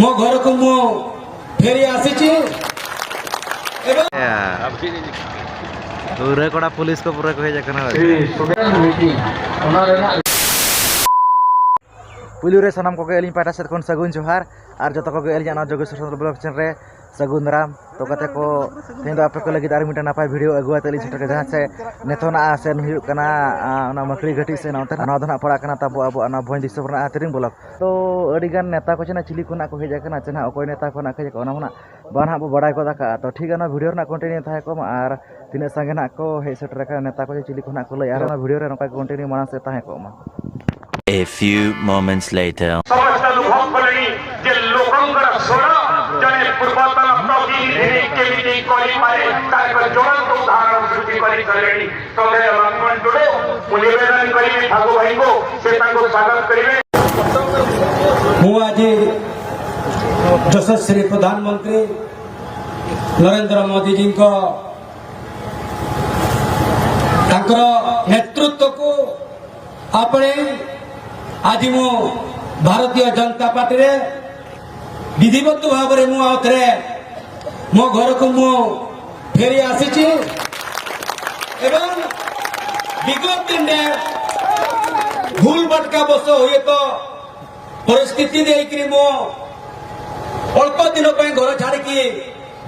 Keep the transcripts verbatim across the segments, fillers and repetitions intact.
ମୋ ଘରକୁ ମୁଁ ଫେରି ଆସିଛି ଏବଂ ᱯᱩᱨᱟᱹ ᱠᱚᱲᱟ ᱯᱩᱞᱤᱥ ᱠᱚ ᱯᱩᱨᱟᱹ ᱠᱚ ᱦᱮᱡ ᱟᱠᱟᱱᱟ᱾ ᱥᱮ ᱥᱩᱵᱮᱱ ᱢᱤᱴᱤᱝ, ᱚᱱᱟ ᱨᱮᱱᱟᱜ ᱯᱩᱭᱞᱩ ᱨᱮ ᱥᱟᱱᱟᱢ ᱠᱚᱜᱮ ᱟᱹᱞᱤᱧ ᱯᱟᱦᱴᱟ ᱥᱮᱫ ᱠᱷᱚᱱ ᱥᱟᱹᱜᱩᱱ ᱡᱚᱦᱟᱨ᱾ ᱟᱨ ᱡᱚᱛᱚ ᱠᱚᱜᱮ ᱟᱹᱞᱤᱧᱟᱜ ᱱᱚᱣᱟ ᱡᱳᱜᱮᱥᱣᱚᱨ ᱥᱟᱱᱛᱟᱲ ᱵᱞᱚᱜ ᱪᱮᱱᱮᱞ ᱨᱮ ᱥᱟᱹᱜᱩᱱ ᱫᱟᱨᱟᱢ᱾ ᱛᱚ ᱜᱟᱛᱮ ᱠᱚ, ᱛᱮᱦᱮᱧ ᱫᱚ ᱟᱯᱮ ᱠᱚ ᱞᱟᱹᱜᱤᱫ ᱟᱨ ᱢᱤᱫᱴᱮᱱ ᱱᱟᱯᱟᱭ ᱵᱷᱤᱰᱤᱭᱳ ᱟᱹᱜᱩ ᱟᱛᱮ ᱞᱤᱧ ᱥᱮᱴᱮᱨ ᱠᱟᱱᱟ, ᱡᱟᱦᱟᱸ ᱥᱮ ᱱᱮᱛᱚᱱᱟᱜ ᱥᱮᱱ ᱦᱩᱭᱩᱜ ᱠᱟᱱᱟ, ᱟᱸ, ᱚᱱᱟ ᱢᱟᱹᱠᱲᱤ ᱜᱷᱟᱹᱴᱤ ᱥᱮ ᱱᱚᱛᱮ ᱱᱟᱜ᱾ ᱱᱚᱣᱟ ᱫᱚ ᱱᱟᱜ ᱯᱟᱲᱟᱜ ᱠᱟᱱᱟ ᱛᱟᱵᱚ ᱟᱵᱚᱣᱟᱜ ᱚᱱᱟ ᱵᱷᱚᱸᱡᱽ ᱫᱤᱥᱚᱢ ᱨᱮᱱᱟᱜ ᱟᱹᱛᱤᱨᱤᱝ ᱵᱞᱚᱠ᱾ ᱛᱚ ᱟᱹᱰᱤ ᱜᱟᱱ ᱱᱮᱛᱟ ᱠᱚ ᱪᱮ ᱱᱟᱜ ᱪᱤᱞᱤ ᱠᱷᱚᱱᱟᱜ ᱠᱚ ᱦᱮᱡ ᱟᱠᱟᱱᱟ, ᱪᱮ ᱱᱟᱜ ᱚᱠᱚᱭ ᱱᱮᱛᱟ ᱠᱷᱚᱱᱟᱜ ᱠᱚ ᱦᱮᱡ ᱟᱠᱟᱱᱟ, ᱚᱱᱟ ᱢᱟ ᱱᱟᱜ ᱵᱟᱝ ᱱᱟᱜ ᱵᱚ ᱵᱟᱲᱟᱭ ᱜᱚᱫ ᱟᱠᱟᱜᱼᱟ᱾ ᱛᱚ ᱴᱷᱤᱠ ᱜᱮᱭᱟ, ᱱᱚᱣᱟ ᱵᱷᱤᱰᱤᱭᱳ ᱨᱮᱱᱟᱜ ᱠᱚᱱᱴᱤᱱᱤᱭᱩ ᱛᱟᱦᱮᱸ ᱠᱚᱜ ᱢᱟ, ᱟᱨ ᱛᱤᱱᱟᱹᱜ ᱥᱟᱸᱜᱮ ᱱᱟᱜ ᱠᱚ ᱦᱮᱡ ᱥᱮᱴᱮᱨ ᱟᱠᱟᱱᱟ, ᱱᱮᱛᱟ ᱠᱚ ᱪᱮ ᱪᱤᱞᱤ ᱠᱷᱚᱱᱟᱜ ᱠᱚ ᱞᱟᱹᱭᱟ, ᱟᱨ ᱚᱱᱟ ᱵᱷᱤᱰᱤᱭᱳ ᱨᱮ ᱱᱚᱝᱠᱟ ᱜᱮ ᱠᱚᱱᱴᱤᱱᱤᱭᱩ ᱢᱟᱲᱟᱝ ᱥᱮᱫ ᱛᱟᱦᱮᱸ ᱠᱚᱜ ᱢᱟ᱾ A few moments later. ସମସ୍ତେ ଅନୁଭବ କଲେଣି ଯେ ଲୋକଙ୍କର ସ୍ୱର ଜଣେ ପୂର୍ବତନ ପ୍ରତିନିଧି କେମିତି କରିପାରେ, ତାର ଏକ ଜ୍ୱଳନ୍ତ ଉଦାହରଣ ସୃଷ୍ଟି କରିସାରିଲେଣି। ଶ୍ରଦ୍ଧେୟ ଲକ୍ଷ୍ମଣ ଟୁଡୁ, ମୁଁ ନିବେଦନ କରିବି ଫାଗୁ ଭାଇଙ୍କୁ, ସେ ତାଙ୍କୁ ସ୍ୱାଗତ କରିବେ। ମୁଁ ଆଜି ଯଶସ୍ୱୀ ପ୍ରଧାନମନ୍ତ୍ରୀ ନରେନ୍ଦ୍ର ମୋଦିଜୀଙ୍କ, ତାଙ୍କର ନେତୃତ୍ୱକୁ ଆପଣେଇ ଆଜି ମୁଁ ଭାରତୀୟ ଜନତା ପାର୍ଟିରେ ବିଧିବଦ୍ଧ ଭାବରେ ମୁଁ ଆଉ ଥରେ ମୋ ଘରକୁ ମୁଁ ଫେରି ଆସିଛି ଏବଂ ବିଗତ ଦିନରେ ଭୁଲ ଭଟକା ବଶ ହୁଏତ ପରିସ୍ଥିତି ଦେଇକିରି ମୁଁ ଅଳ୍ପ ଦିନ ପାଇଁ ଘର ଛାଡ଼ିକି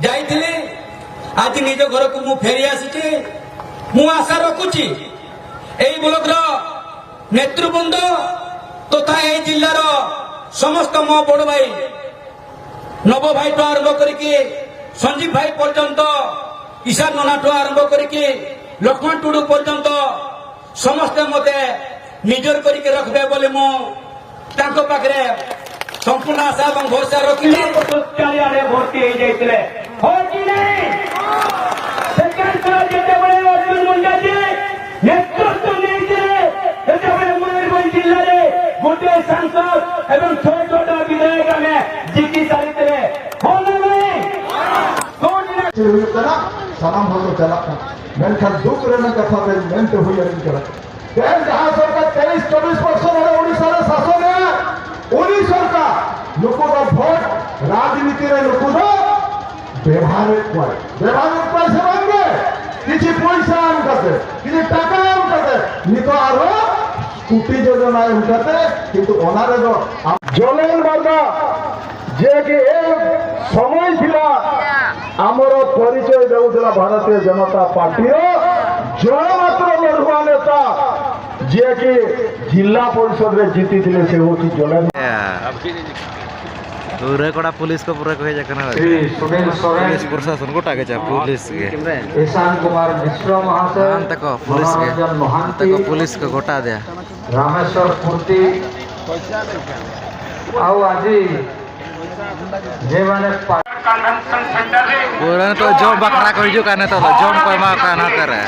ଯାଇଥିଲି। ଆଜି ନିଜ ଘରକୁ ମୁଁ ଫେରି ଆସିଛି। ମୁଁ ଆଶା ରଖୁଛି ଏହି ବ୍ଲକର ନେତୃବୃନ୍ଦ ତଥା ଏହି ଜିଲ୍ଲାର ସମସ୍ତ ମୋ ବଡ଼ ଭାଇ, ନବ ଭାଇଠୁ ଆରମ୍ଭ କରିକି ସଞ୍ଜୀବ ଭାଇ ପର୍ଯ୍ୟନ୍ତ, ଈଶାନ ନନାଠୁ ଆରମ୍ଭ କରିକି ଲକ୍ଷ୍ମଣ ଟୁଡୁ ପର୍ଯ୍ୟନ୍ତ ସମସ୍ତେ ମୋତେ ନିଜର କରିକି ରଖିବେ ବୋଲି ମୁଁ ତାଙ୍କ ପାଖରେ ସମ୍ପୂର୍ଣ୍ଣ ଆଶା ଏବଂ ଭରସା ରଖିଲି। ଚାରିଆଡ଼େ ଭର୍ତ୍ତି ହେଇଯାଇଥିଲେ। ହଁ କି ନାହିଁ? ସେକେଣ୍ଡ ଥର ଯେତେବେଳେ ଅର୍ଜୁନ ମୁଣ୍ଡା ଜୀ ନେତୃତ୍ୱ ନେଇଥିଲେ, ସେତେବେଳେ ମୟୂରଭଞ୍ଜ ଜିଲ୍ଲାରେ ଗୋଟିଏ ସାଂସଦ ଏବଂ ଛଅ ଛଅଟା ବିଧାୟକ ଆମେ ଜିତି ସାରିଥିଲେ। ହଁ ନା ନାହିଁ? କୋଉଠି ନା ᱪᱮᱫ ᱦᱩᱭᱩᱜ ᱠᱟᱱᱟ, ᱥᱟᱱᱟᱢ ᱦᱚᱲ ᱠᱚ ᱪᱟᱞᱟᱜ ᱠᱟᱱᱟ, ᱢᱮᱱᱠᱷᱟᱱ ᱫᱩᱠ ᱨᱮᱱᱟᱜ ᱠᱟᱛᱷᱟ ᱢᱮᱱ, ᱢᱮᱱᱛᱮ ᱦᱩᱭ ᱟᱹᱞᱤᱧ ᱠᱟᱱᱟ᱾ ᱛᱮᱦᱮᱧ ᱡᱟᱦᱟᱸ ᱥᱚᱨᱠᱟᱨ ᱛᱮᱭᱤᱥ ᱪᱚᱵᱵᱤᱥ ᱵᱚᱪᱷᱚᱨ ᱦᱟᱱᱮ ᱩᱲᱤᱥᱥᱟ ᱨᱮ ᱥᱟᱥᱚᱱᱮᱜᱼᱟ, ᱩᱱᱤ ᱥᱚᱨᱠᱟᱨ ᱱᱩᱠᱩ ᱫᱚ ᱵᱷᱳᱴ ᱨᱟᱡᱽᱱᱤᱛᱤ ᱨᱮ ᱱᱩᱠᱩ ᱫᱚ ᱵᱮᱵᱷᱟᱨᱮᱫ ᱠᱚᱣᱟᱭ᱾ ᱵᱮᱵᱷᱟᱨᱮᱫ ᱠᱚᱣᱟᱭ ᱥᱮ ᱵᱟᱝ ᱜᱮ? ᱠᱤᱪᱷᱩ ᱯᱚᱭᱥᱟ ᱮᱢ ᱠᱟᱛᱮ, ᱠᱤᱪᱷᱩ ᱴᱟᱠᱟ ᱮᱢ ᱠᱟᱛᱮ, ᱱᱤᱛᱚᱜ ᱟᱨᱦᱚᱸ ᱠᱩᱴᱤ ᱡᱳᱡᱚᱱᱟ ᱮᱢ ᱠᱟᱛᱮ, ᱠᱤᱱᱛᱩ ᱚᱱᱟ ᱨᱮᱫᱚ ᱟᱢ ᱡᱚᱞᱮᱱ ᱵᱟᱨᱫᱟ, ଯିଏକି ଏ ସମୟ ଥିଲା ଆମର ପରିଚୟ ଦେଉଥିଲା ଭାରତୀୟ ଜନତା ପାର୍ଟିର ଜଣମାତ୍ର ଲଢ଼ୁଆ ନେତା, ଯିଏକି ଜିଲ୍ଲା ପରିଷଦରେ ଜିତିଥିଲେ, ସେ ହେଉଛି ଜଲେନ। ᱯᱩᱨᱟᱹ ᱠᱚᱲᱟ ᱯᱩᱞᱤᱥ ᱠᱚ ᱯᱩᱨᱟᱹ ᱠᱚ ᱦᱮᱡ ᱟᱠᱟᱱᱟ᱾ ᱥᱨᱤ ᱥᱩᱱᱤᱞ ᱥᱚᱨᱮᱱ, ᱯᱩᱞᱤᱥ ᱯᱨᱚᱥᱟᱥᱚᱱ ᱜᱚᱴᱟ ᱜᱮ ᱪᱟ ᱯᱩᱞᱤᱥ ᱜᱮ᱾ ᱤᱥᱟᱱ ᱠᱩᱢᱟᱨ ᱢᱤᱥᱨᱚ ᱢᱚᱦᱟᱥᱚᱭ, ᱦᱟᱱᱛᱮ ᱠᱚ ᱯᱩᱞᱤᱥ ᱜᱮ, ᱢᱚᱱᱳᱨᱚᱧᱡᱚᱱ ᱢᱚᱦᱟᱱᱛᱤ, ᱦᱟᱱᱛᱮ ᱠᱚ ᱯᱩᱞᱤᱥ ᱠᱚ ᱜᱚᱴᱟ ᱫᱮᱭᱟ᱾ ᱨᱟᱢᱮᱥᱣᱚᱨ ᱯᱩᱨᱛᱤ, ᱟᱣ ᱟᱡᱤ ᱡᱮ ᱢᱟᱱᱮ ᱯᱟ- ᱯᱩᱨᱟᱹ ᱱᱤᱛᱚᱜ ᱡᱚᱢ ᱵᱟᱠᱷᱨᱟ ᱠᱚ ᱦᱤᱡᱩᱜ ᱠᱟᱱᱟ, ᱱᱤᱛᱚᱜ ᱫᱚ ᱡᱚᱢ ᱠᱚ ᱮᱢᱟ ᱠᱚ ᱠᱟᱱᱟ ᱱᱚᱛᱮ ᱨᱮ।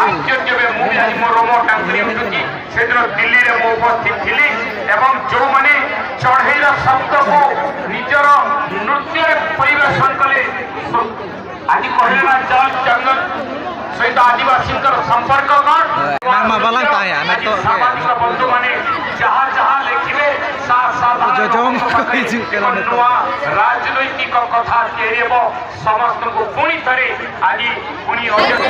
ଆଶ୍ଚର୍ଯ୍ୟ ବେ ମୁଁ ବି ଆଜି ମୋ ରୋମ ଟାଙ୍କୁରି ଉଠୁଛି। ସେଦିନ ଦିଲ୍ଲୀରେ ମୁଁ ଉପସ୍ଥିତ ଥିଲି ଏବଂ ଯେଉଁମାନେ ଚଢ଼େଇର ଶବ୍ଦକୁ ନିଜର ନୃତ୍ୟରେ ପରିବେଷଣ କଲେ, ଆଜି କହିଲେ ନା, ଚାଲ ଜଙ୍ଗଲ ସହିତ ଆଦିବାସୀଙ୍କର ସମ୍ପର୍କ କ'ଣ? ନା, ମା ବାଲାଙ୍କ ପାଇଁ, ଆ, ନା ତ, ଆଜି ସାମାଜିକ ବନ୍ଧୁମାନେ ଯାହା ଯାହା ଲେଖିବେ, ତା ସାଧାରଣ ଯୋଉ ଜମ ଲୋକଙ୍କ ପାଇଁ କହିଛି, ଏକ ନୂଆ ରାଜନୈତିକ କଥା ତିଆରି ହେବ। ସମସ୍ତଙ୍କୁ ପୁଣି ଥରେ ଆଜି ପୁଣି ଅଧ୍ୟକ୍ଷ